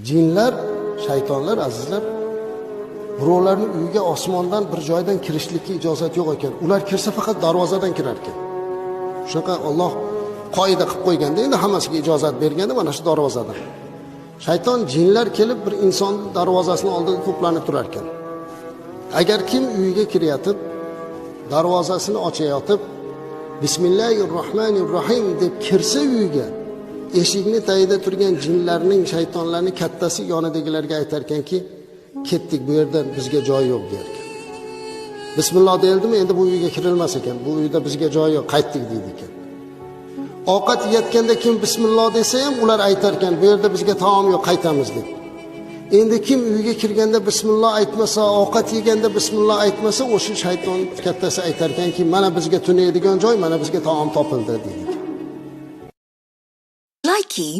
Jinlar, shaytonlar, azizlar, birovlarning uyiga osmondan bir joydan kirishlikka ijozat yo'q ekan. Ular kirsa, faqat darvozadan kirar ekan. Shunaqa Alloh qoida qilib qo'yganda, endi hammasiga ijozat berganda mana shu darvozadan. Shayton, jinlar kelib bir insonni darvozasini oldida to'planib turar ekan. Agar kim uyiga kirayotib, darvozasini ochayotib, "Bismillahir rohmanir rohim" deb kirsa uyiga, eshikni tagida turgan jinlarning, shaytonlarning kattasi yonidagilarga aytar ekanki, "Ketdik bu yerdan, bizga joy yo'q", der ekan. Bismillah deyildimi, endi bu uyga kirilmas ekan, bu uyda bizga joy yo'q, qaytdik deydi ekan. Ovqat yeyotganda kim bismillah desa ham, ular aytar ekan, "Bu yerda bizga taom yo'q, qaytamiz", deb. Endi kim uyga kirganda bismillah aytmasa, ovqat yeganda bismillah aytmasa, o'sha shayton kattasi aytar ekanki, "Mana bizga tunaydigan joy, mana bizga taom topildi", deydi. Likey.